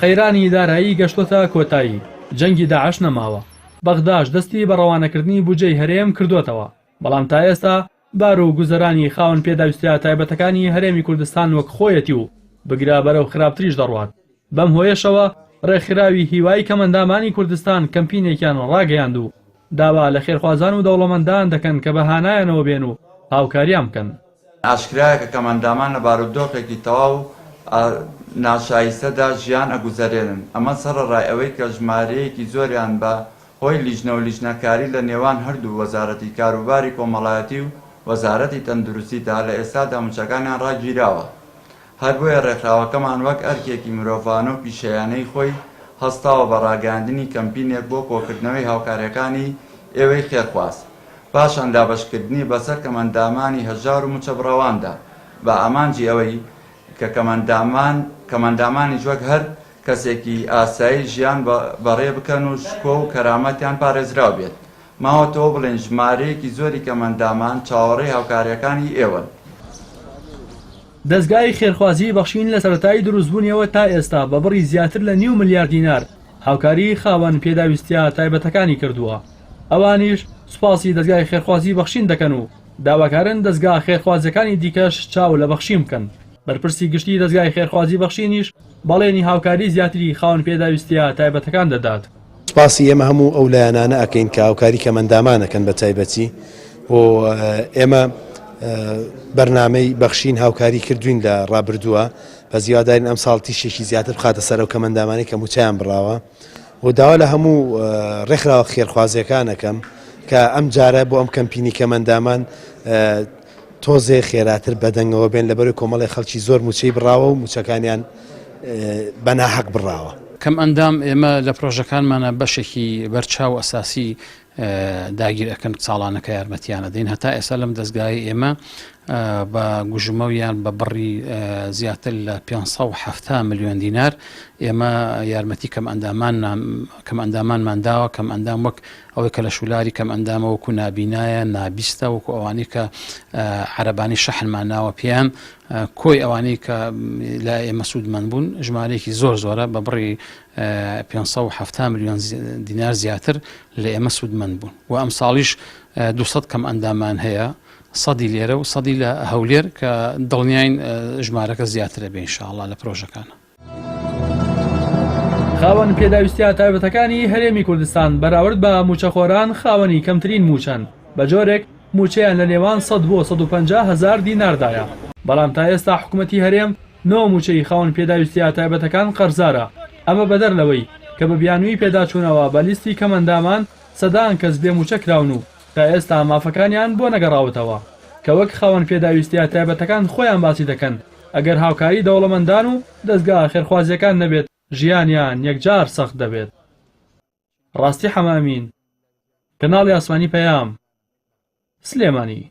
قەیرانی دارایی گەشتۆتە کۆتایی، جەنگی داعش نەماوە، بەغداش دەستی بە ڕەوانەکردنی بودجەی هەرێم کردۆتەوە، بەڵام تا ئێستا بار و گوزەرانی خاوەن پێداویستیە تایبەتەکانی هەرێمی کوردستان وەک خۆیەتی و بگرە بەرەو خراپتریش دەڕوات، بەم هۆیەشەوە ڕێکخراوی هیوای کەمئەندامانی کوردستان کەمپینێکیان ڕاگەیاند و داوا لە خێرخوازان و دەوڵەمەندان دەکەن کە بە هانایانەوە بێن و هاوکاریان بکەن. ئاشکرایە کە کەمئەندامان لە بارودۆخێکی تەواو ناشایستەدا ژیان ئەگوزەرێنن، ئەمە سەڕەڕای ئەوەی کە ژمارەیەکی زۆریان بە هۆی لیژنە و لیژنەکاری لە نێوان هەردوو وەزارەتی کاروباری کۆمەڵایەتی و وەزارەتی تەندروستیدا لە ئێستادا موچەکانیان ڕاگیراوە. هەر بۆیە ڕێکخراوەکەمان وەک ئەرکێکی مرۆڤانە و پیشەیانەی خۆی هەستاوە بە ڕاگەیاندنی کەمپینێک بۆ کۆکردنەوەی هاوکاریەکانی ئێوەی خێرخواز پاشان دابەشکردنی بەسەر کەمئەندامانی هەژار و موچەبڕاواندا بە ئامانجی ئەوەی کە کەمئەندامان کەمئەندامانیش وەک هەر کەسێکی ئاسایی ژیان بەڕێ بکەن و شکۆ و کەرامەتیان پارێزراو بێت. ماوەتەوە بڵێین ژمارەیەکی زۆری کەمئەندامان چاوەڕێی هاوکارییەکانی ئێوەن. دەزگای خێرخوازیی بەخشین لە سەرەتای دروستبوونیەوە تا ئێستا بە بڕی زیاتر لە نیو ملیار دینار هاوکاریی خاوەن پێداویستییە تایبەتەکانی کردووە، ئەوانیش سوپاسی دەزگای خێرخوازیی بەخشین دەکەن و داواکارن دەزگا خێرخوازییەکانی دیکەش چاو لە بەخشین بکەن. بەرپرسی گشتیی دەزگای خێرخوازیی بەخشینیش بەڵێنی هاوکاریی زیاتری خاوەن پێداویستییە تایبەتەکان دەدات. سوپاسی ئێمە هەموو ئەو لایەنانە ئەکەین کە هاوکاری کەمئەندامان ئەکەن بە تایبەتی و ئێمە بەرنامەی بەخشین هاوکاری کردوین لە ڕابردووە بەس هیوادارین ئەم ساڵ تیشێکی زیاتر بخاتە سەر ئەو کەمئەندامانەی کە موچەیان بڕاوە و داوا لە هەموو ڕێکخراوە خێرخوازیەکان ئەکەم کە ئەم جارە بۆ ئەم کەمپینی کەمئەندامان تۆزێ خێراتر بەدەنگەوە بێن لەبەرەی کۆمەڵی خەڵکی زۆر موچەی بڕاوە و موچەکانیان بە ناحەق بڕاوە. کەمئەندام ئێمە لە پرۆژەکانمانە بەشێکی بەرچاو و ئەساسی داگیر ئەکەن ساڵانەکە یارمەتیان ئەدەین هەتا ئێستا لەم دەزگایەی ئێمە بە گوژمە و یان بە بڕی زیاتر لە 570 ملیۆن دینار ئێمە یارمەتی کەمئەندامان کەمئەندامانمان داوە کەمئەندام وەک ئەوەی کە لە شولاری کەم ئەندامە وەکو نابینایە، نابیستە، وەکو ئەوانەی کە عەرەبانی شەحنمان ناوە پێیان، کۆی ئەوانەی کە لە ئێمە سوودمەند بوون ژمارەیەکی زۆر زۆرە بە بڕی 570 ملیۆن دینار زیاتر لە ئێمە سوودمەند بوون و ئەمساڵیش 200 کەم ئەندامان هەیە سەدی لێرە و سەدی لە هەولێر کە دڵنیاین ژمارەکە زیاترە بێ ان شاء الله لە پرۆژەکانە. خاوەن پێداویستیە تایبەتەکانی هەرێمی کوردستان بەراورد بە مووچەخۆران خاوەنی کەمترین مووچەن، بە جۆرێک مووچەیان لە نێوان 100 بۆ 150 هەزار دیناردایە، بەڵام تا ئێستا حکومەتی هەرێم نۆ مووچەی خاوەن پێداویستیە تایبەتەکان قەرزارە، ئەمە بەدەر لەوەی کە بە بیانووی پێداچوونەوە بە لیستی کەمئەندامان سەدان کەس بێ مووچە کراون و تا ئێستا مافەکانیان بۆ نەگەڕاوەتەوە کە وەک خاوەن پێداویستیە تایبەتەکان خۆیان باسی دەکەن ئەگەر هاوکاری دەوڵەمەندان و دەزگا خێرخوازیەکان نەبێت ژیانیان یەکجار سەخت دەبێت. ڕاستی حەمە ئەمین، کەناڵی ئاسمانی پەیام، سلێمانی.